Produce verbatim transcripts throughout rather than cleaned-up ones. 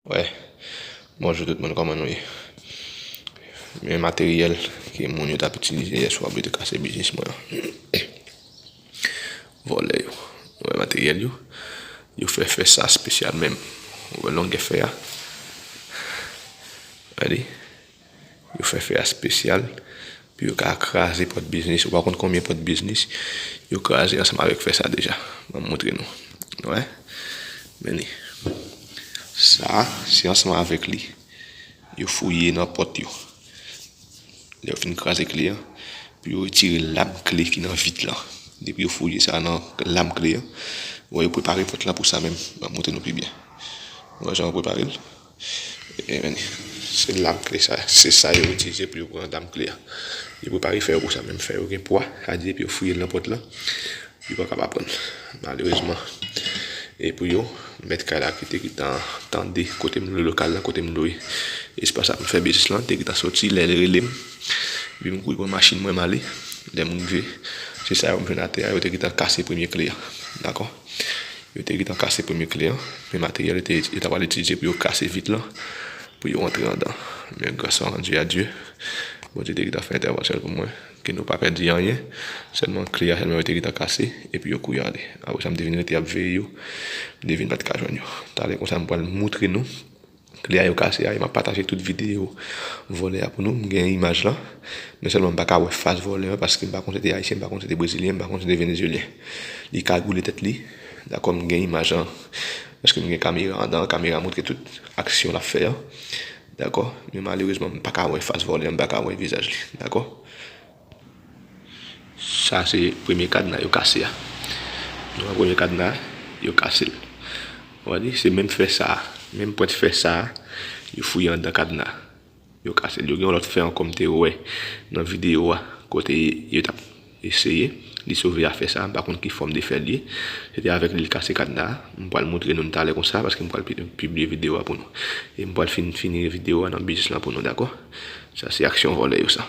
Wè, bonjou tout moun, kòman nou ye? Men materyèl ke moun yo t ap itilize yè swa pou yo te kase biznis mwen an. Vòlè yo. Wè materyèl yo. Yo fè fè sa espesyal menm. Ou wè longè fè a? Gade. Yo fè fè a espesyal pou yo ka kraze pòt biznis. Ou pa konn konbyen pòt biznis yo kraze ansanm avèk fè sa deja. Ban m montre nou. Wè. Men li. Sa, se ansanm avèk li. Yo fouye nan pòt yo. Lè yo fin kraze kle an, pou yo retire lam kle ki nan vit lan. Depi yo fouye sa nan lam kle an, wè, yo prepare pòt lan pou sa menm. Ban m montre nou pi byen. Wè jan yo prepare l. Ebyen, se lam kle sa, se sa yo itilize pou yo pran lam kle a. Yo prepare fè yo pou sa menm, fè yo gen pwa, sa di depi yo fouye l nan pòt lan, yo pa ka pa pran l. Malerezman, e pou yo, mèt kay la ki te gentan tande kote m lwe lokal la, kote m lwe espas la pou m fè biznis lan, te gentan soti, lè l rele m, epi m kouri pran machin mwen, m ale. Lè m rive, se sa yo m jwenn atè a, yo te gentan kase premye kle an. Dakò? Yo te gentan kase premye kle an, men materyèl yo te, yo ta pral itilize pou yo kase vit lan, pou yo rantre anndan. Men grâce rendue à Dieu, Bondye te gentan fè entèvansyon l pou mwen, ke nou pa pèdi anyen. Sèlman kle a sèlman yo te gentan kase, epi yo kouri ale. Apre sa, m te vin rete ap veye yo, m te vin pa t ka jwenn yo. Talè konsa, m pral montre nou kle a yo kase a, e m ap pataje tout videyo vòlè a pou nou. M gen imaj lan, men sèlman m pa ka wè fas vòlè an, paske m pa konn si se te ayisyen, m pa konn si se te brezilyen, m pa konn si se te venezuelyen. Li kagoule tèt li, dakò, m gen imaj lan, paske m gen kamera anndan, kamera montre tout aksyon l ap fè an. Dakò? Men malerezman, m pa ka wè fas vòlè an, m pa ka wè vizaj li. Dakò? Sa se premye kadna yo kase a. Nou wè premye kadna, yo kase l. Ou wè li, se menm fè sa a, menm pwent fè sa a, yo fouye anndan kadna a. Yo kase l. Yo gen yon lòt fè ankò m te wè nan videyo a, kote yo t ap eseye. Li sove a fè sa a, m pa konn ki fòm de fè l ye. Se te avèk li l kase kadna a. M pral montre nou l talè konsa, paske m pral pi-, pibliye videyo a pou nou. E m pral fin, fini videyo a nan biznis lan pou nou, dakò? Sa se aksyon vòlè yo sa.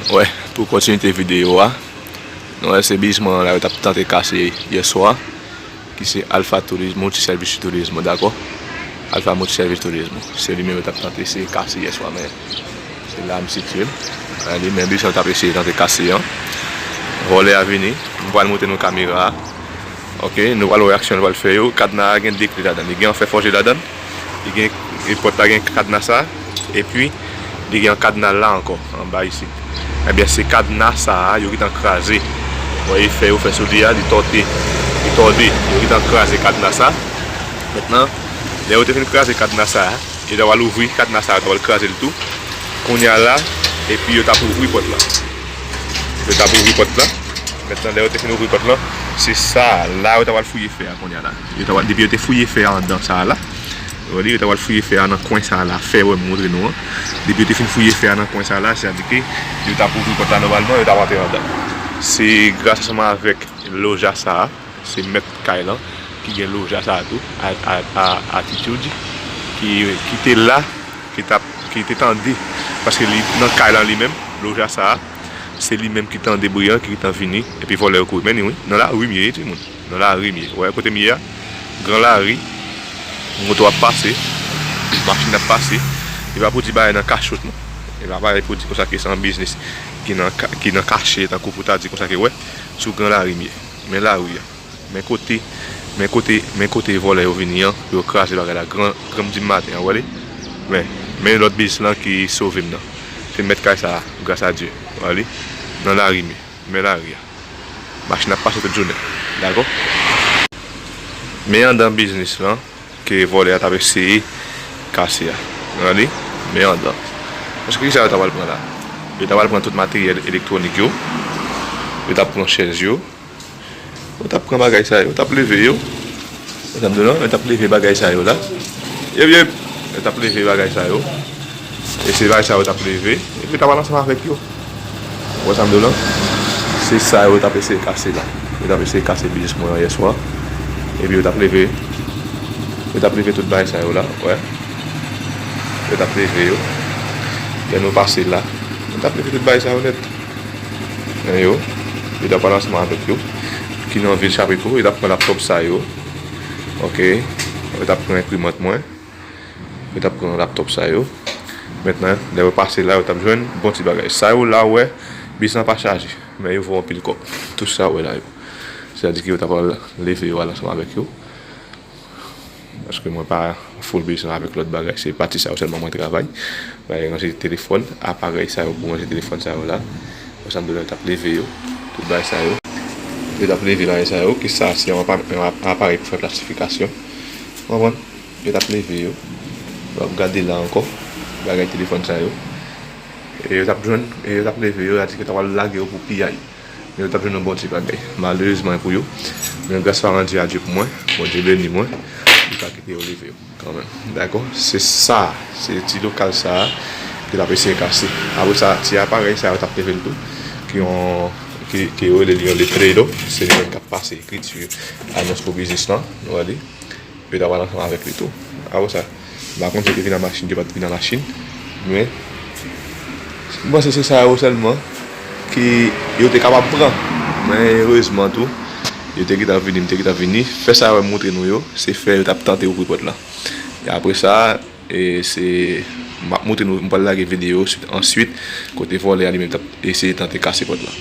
Wè, pou kontinite videyo a, nou wè se biznisman la yo t ap tante kase yè swa, ki se Alpha Turismo Multiservice Turismo, dakò? Alpha Multiservice Turismo. Se li menm yo t ap tante eseye kase yè swa, men se la m sitye m. Gade, men biznisman yo t ap eseye tante kase an. Vòlè a vini, m pral montre nou kamera a. Ok, nou pral wè aksyon l pral fè yo. Kadna a gen de kle ladan l. Li gen an fè fòje ladan l. Li gen, e pòt la gen kadna sa. Epi, li gen an kadna la ankò, anba isit. Ebyen, se kadna sa a, yo gentan kraze. Wè efè yo fè sou li a, li tòde. Li tòde. Yo gentan kraze kadna sa. Mentnan, lè yo te fin kraze kadna sa a, yo ta pral ouvri kadna sa a, yo ta pral kraze l tou. Kounye a la, epi yo t ap ouvri pòt la. Yo t ap ouvri pòt la. Mentnan, lè yo te fin ouvri pòt la, se sa a, la yo ta pral fouye fè a kounye a la. Yo ta pral, depi yo te fouye fè a anndan sa a la, yo ta pral fouye fè a nan kwen sa a la, fè wè m montre nou an. Depi yo te fin fouye fè a nan kwen sa a la, sètadi ke yo t ap ouvri pòt la nòmalman, yo t ap antre anndan. Se gras ansanm avèk loja sa a, se mèt kay lan ki gen loja sa a tou, a, a, a, Attitude, ki, ki te la, ki t ap, ki te tande, paske li nan kay lan li menm, loja sa a, se li menm ki tande bri an, ki gentan vini, epi vòlè yo kouri. Men ni wi, nan lari m ye, timoun. Nan lari m ye. Wè kote m ye a? Gran lari, moto ap pase, machin ap pase. E pa pou di bagay nan kachòt non. E pa bagay pou di konsa ke se yon biznis ki nan ka, ki nan kache, tankou pou ta di konsa ke wè, sou gran lari m ye. Men lari a. Men kote, men kote, men kote vòlè yo vini an, pou yo kraze bagay la, gran, gran dimaten an, wè li. Men, men lòt biznis lan ki sove m nan. Se mèt kay sa a, gras a Dye, wè li. Nan lari m ye, men lari a. Machin ap pase tout jounen, dakò? Men anndan biznis lan, ke vòlè a t ap eseye kase a. Wè li, men anndan. Paske kisa yo ta pral pran la? Yo ta pral pran tout materyèl elektwonik yo. Yo t ap pran chèz yo. Yo t ap pran bagay sa yo, yo t ap leve yo. Ou sa m di w lan, yo t ap leve bagay sa yo la. Yep, yep. Yo t ap leve bagay sa yo. E se bagay sa yo t ap leve. Epi yo t ap al ansanm avèk yo. Ou wè sa m di w lan? Se sa yo t ap eseye kase la. Yo t ap eseye kase biznis mwen an yè swa. Epi yo t ap leve. Yo t ap leve tout bagay sa yo la, wè. Yo t ap leve yo. Lè nou pase la, yo t ap leve tout bagay sa yo nèt. Men yo, yo t ap pale ansanm avèk yo ki nan vil Chapeko, yo t ap pran laptòp sa yo. Ok. Yo t ap pran enprimant mwen. Yo t ap pran laptòp sa yo. Mentnan, lè yo pase la, yo t ap jwenn bon ti bagay. Sa yo la, w wè, bis lan pa chaje. Men yo vo anpil kòb. Tout sa w wè la yo. Sètadi ke yo t ap al leve yo al ansanm avèk yo. Paske mwen pa full biznis avèk lòt bagay, se pati sa yo sèlman mwen travay. Bagay ranje telefòn, aparèy sa yo pou ranje telefòn sa yo la. Ou sa m di w lan, yo t ap leve yo, tout bagay sa yo. Yo t ap leve bagay sa yo, ke sa se yon apa-, yon ap-, aparèy pou fè plasifikasyon. Ou konprann? Yo t ap leve yo. W ap gade la ankò, bagay telefòn sa yo. E yo t ap jwenn, e yo t ap leve yo, yo t ap di ke yo t ap al lage yo pou piyay. Men yo t ap jwenn yon bon ti bagay. Malerezman pou yo. Men gras pa randi a Dye pou mwen. Bondye beni mwen. Li pa kite yo leve yo kanmenm. Dakò? Se sa. Se ti lokal sa a ke l ap eseye kase. Apre sa, ti aparèy sa yo t ap leve l tou. Ki yon, ki, ki yo rele li yon letrero. Se li menm k ap pase ekriti anons pou biznis lan. Nou wè li. Yo ta pral ansanm avèk li tou. Apre sa, m pa konn si yo te vin an machin, yo pa t vin an machin, men m panse se sa yo sèlman ke yo te kapab pran. Men erezman tou, yo te gentan vini, m te gentan vini. Fè sa yo wè m montre nou yo, se fè yo t ap tante ouvri pòt la. E apre sa, e se, m ap montre nou, m pral lage videyo answit, kote vòlè a li menm t ap eseye tante kase pòt la.